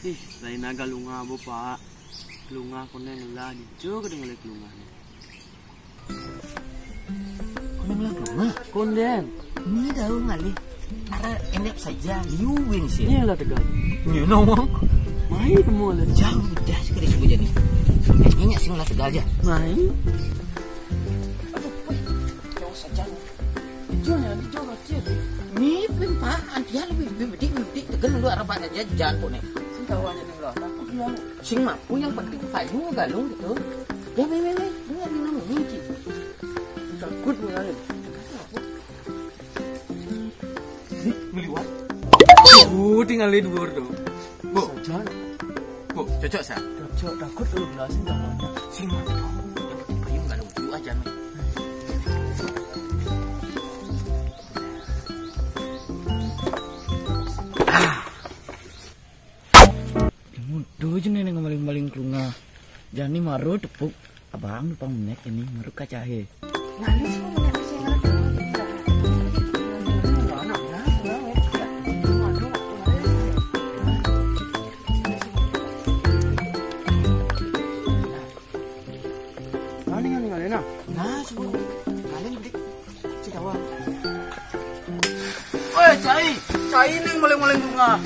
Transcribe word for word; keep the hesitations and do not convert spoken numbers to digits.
Ih, lain aga lunga, Bo, Pak. Lunga koneng lah, dijo ka dengar lunga ni. Koneng lah lunga? Konden. Ni dah ngalih. Ara endek saja, liu win sih. Ni lah tegal. Ni nawang. Mai kamu lah. Jauh dah sekali subuh jadi. Ini sing lah tegal aja. Mai. Aduh, weh. Jauh saja. Jauh ya, jauh. Ni pin Pak, antia lebih lebih bedik lebih bedik tegal lu arah banyak aja jalan kok ni. Tahu aja ni lah, takut lah. Sing mampu yang penting payu galung gitu. Ya, weh, weh, weh. Dengar ni nama ni. Takut mulai. Ni meliwat. Oh, tinggal di dua tu. Bu, Bu, cocok sah? Cocok, takut kalau belasin jangan. Sing mampu. Payu galung, payu aja ni. Mudo je ni dengan maling-maling kelunga. Jani maru tepuk abang pang menek ini maru kacahe. Nah, semua. Paling dik. Cik awal. Oi, cai. Cai ni maling-maling bunga.